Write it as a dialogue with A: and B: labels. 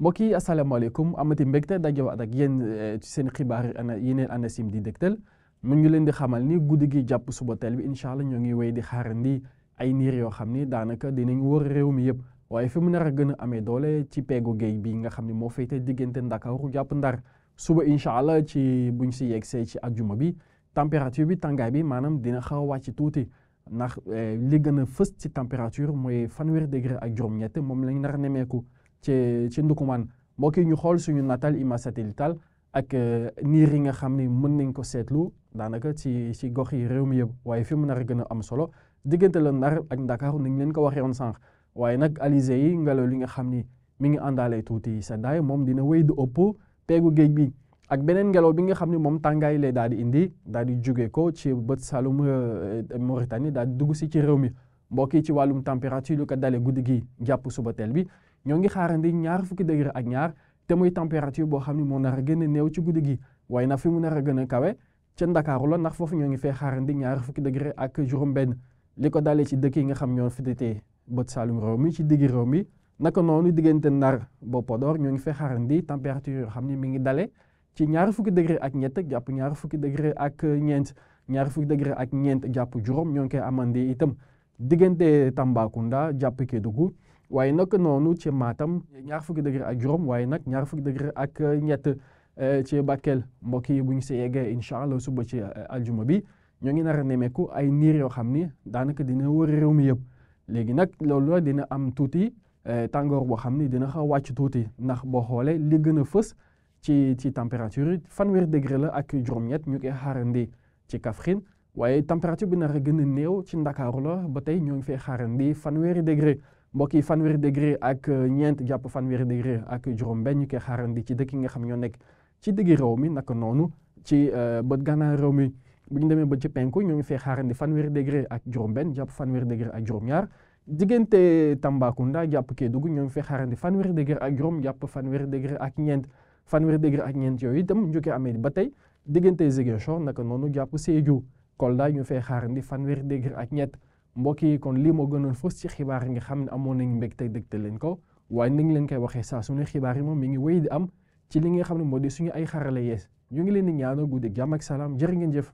A: mbokk yi asalaamaaleykum amati mbégte dajewaat ak yéen ci seen xibaar yi yeneen ANACIM di dégtal mu ngi leen di xamal ni guddi gi jàpp suba teel bi incha allah ñoo ngi wéy di xaarandi ay niir yoo xam ni daanaka dinañ wër réew mi yëpp waaye fi mu nar a gën a amee doole ci peegu géej bi nga xam ne moo féete diggante Ndakaaru jàpp Ndar suba incha allah ci buñ si yegsee ci ajjuma bi température bi tàngaay bi maanaam dina xaw a wàcc tuuti ndax li gën a fës ci température mooy 30 degré ak juróom-ñett moom lañ nar a nemeeku ci Ndukumaan mbokk yi ñu xool suñu natal image satellitale ak niir yi nga xam ni mën nañ ko seetlu daanaka ci gox yi réew mi yëpp waaye fi mu nar a gën a am solo diggante la Ndar ak Ndakaaru nañ leen ko waxee woon sànq waaye nag alizé yi ngelaw li nga xam ni mi ngi àndaale tuuti seddaay moom dina wéy di ëpp peegu géej bi ak beneen ngelaw bi nga xam ne moom tàngaay lay daal di indi daal di jóge ko ci bët Saloum Mauritanie daal di dugg si ci réew mi mbokk yi ci wàllum température lu ko dalee guddi gi jàpp suba teel bi ñoo ngi xaarandi 20 degré ak ñaar te muy température boo xam ne moo nar a gën a néew ci guddi gi waaye nag fi mu nar a gën a kawe ca Ndakaaru la ndax foofu ñoo ngi fee xaarandi 20 degré ak juróom-benn li ko dalee ci dëkk yi nga xam ñoo féetee bët Saloum réew mi ci diggi réew mi naka noonu diggante Ndar ba Podor ñoo ngi fee xaarandi température yoo xam ne mi ngi dale ci 20 degré ak ñett jàpp 20 degré ak ñeent 20 degré ak ñeent jàpp juróom ñoo ngi koy amandi itam diggante Tambacounda jàpp Kédougou waaye nag noonu ci Matam 20 degré ak juróom waaye nag 20 degré ak ñett ci Bakel mbokk yi bu ñu si yeggee incha allah suba ci aljuma bi ñoo ngi nar a nemeeku ay niir yoo xam ni daanaka dina wër réew mi yëpp léegi nag loolu dina am tuuti tàngoor boo xam ni dina xaw wàcc tuuti ndax boo xoolee li gën a fës ci température yi 20 degré la ak juróom-ñett ñu koy xaarandi ci Kaffrine waaye température bi nar a gën a néew ci Ndakaaru la ba tey ñoo ngi fay xaarandi 20 degré mbokk yi 20 degré ak ñeent jàpp 20 degré ak juróom-benn ñu koy xaarandi ci dëkk yi nga xam ñoo nekk ci diggi réew mi naka noonu ci bët gànnaar réew mi bu ñu demee ba ci penku ñoo ngi fay xaarandi 20 degré ak juróom-benn jàpp 20 degré ak juróom-ñaar diggante Tambacounda jàpp Kédougou ñoo ngi fay xaarandi 20 degré ak juróom jàpp 20 degré ak ñeent 20 degré ak ñeent yooyu itam ñu koy amee ba tey diggante Ziguinchor naka noonu jàpp Sédhiou Kolda ñu fay xaarandi 20 degré ak ñett mbokk yi kon lii moo gënoon fës ci xibaar yi nga xam ne amoon nañu mbégte dégte leen ko waaye ni ngi leen koy waxee saa su ne xibaar yi moom mi ngi wéy di am ci li nga xam ne moo di suñu ay xarala yees ñu ngi leen di ñaanal guddi jàmm ak salaam jërë ngeen jëf